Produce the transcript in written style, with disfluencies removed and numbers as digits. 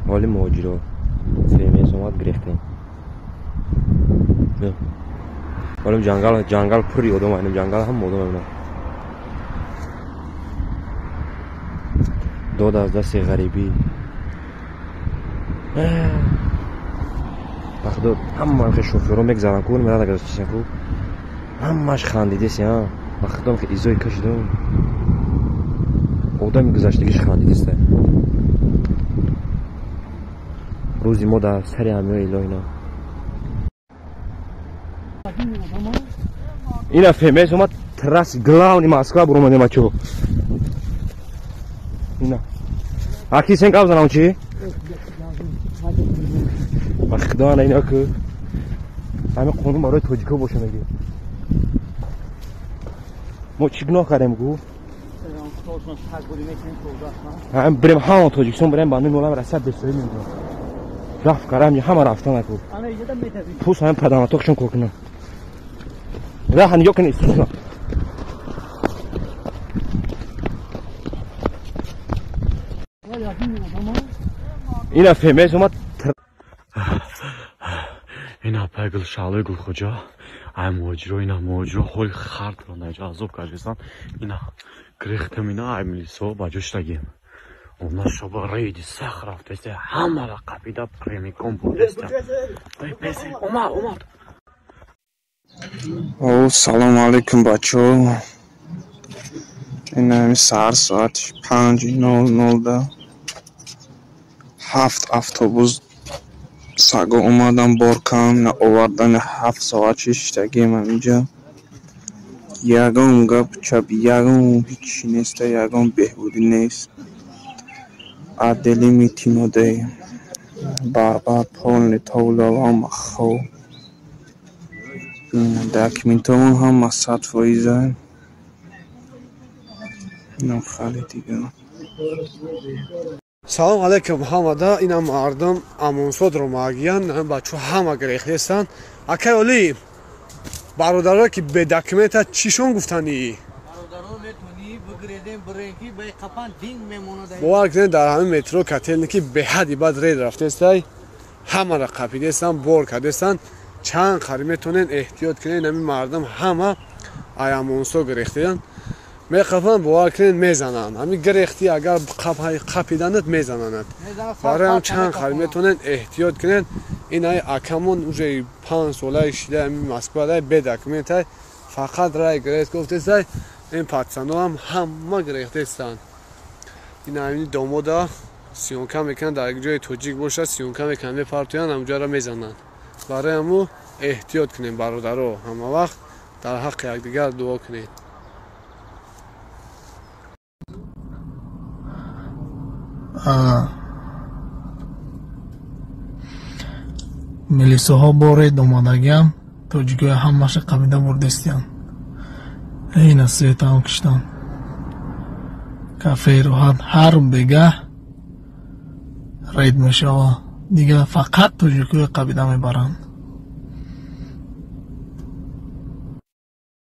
Ҳоли муҳоҷиро ФМС омад, гирехтем. Ҳолим ҷангал, ҷангал пури одам, айнам ҷангал ҳам одам айна. Дод аз дасти ғарибӣ. Ба худо ҳама шофёро мегзаранд ку, мерад агар чисан ку. Ҳамаш хандидеси, а. Ба худо изои кашидам. Одами гузаштагиш хандидеста. Рӯзи мо дар сари ҳамиё илоҳина. Ина ФМС омад, трасс главни Москва буромадем, бачо. Ина. Аки сен гап занам чи? Ба худо ана ина ку. Ҳамин қонун барои тоҷико боша меги. Мо чӣ гуноҳ кардем гу? Ҳам бирем ҳама Тоҷикистон бирем, ба нуми олам Россия бесоҳиб мемонем. Рафт карам ҳама рафтан аку. Пус ҳам падаматоқшон кор кунам. Раҳа нигоҳ кунед, Исусна. Ина ФМС омад. Ина апай Гулшаҳлои Гулхоҷа, ай муҳоҷиро, ина муҳоҷиро ҳоли хард ронда азоб кашисан. Ина гирехтем, ина ай милисо ба ҷо шудагем. Она шоба рейди сахт рафтеста, ҳамаро қапида прямиком бурдеста. Омад, омад. О, салому алейкум, бачаҳо. Ина ҳами саҳар соати 5:00 да ҳафт автобус саго омадан боркан овардани 7 соат шиштагием ҳаминҷа. Ягон гап чап, ягон ҳичи неста, ягон беҳбудӣ нест. Отдели митинодей барбар полный товлав ҳама хоб. Документамон ҳама 100%. Инам хеле дига. Салом алейкум ҳамада, инам мардум Амонсодро магиян, бачаҳо ҳама гирехтестанд. Акай Олӣ, бародаро ки бе документа чишон гуфтанӣ? Бовар кунед, дар ҳамин метро Котельники беҳади бад рейд рафтестай, ҳамаро қапидестанд, бор кардестанд. Чанд қариб метавонед эҳтиёт кунед, ҳамин мардум ҳама ай Амонсо гирехтеянд. Меқапанд, бовар кунед, мезананд. Ҳамин гирехти агар қапиданат мезананад. Барои ҳам чанд қариб метавонед эҳтиёт кунед. Ин ай акамон уже 5 солаи шида ҳамин Москвадай бе документай, фақат рай гирехт гуфтестай. Ин пацаноам ҳама гирехтестанд. Ин ҳамин домода съёмка мекунанд, дар ҷои тоҷик бошад съёмка мекунанд, мепартоянд, ҳамҷоро мезананд. Барои ҳаму эҳтиёт кунем бародаро, ҳама вақт дар ҳаққи якдигар дуо кунед. Милисоҳо бо рейд омадагиам, тоҷикои ҳамаша қабида бурдестиянд. Ина светам киштан. Кафеи роҳат ҳар бегаҳ рейд мешава. Дига фақат тоҷикои қабида мебаранд.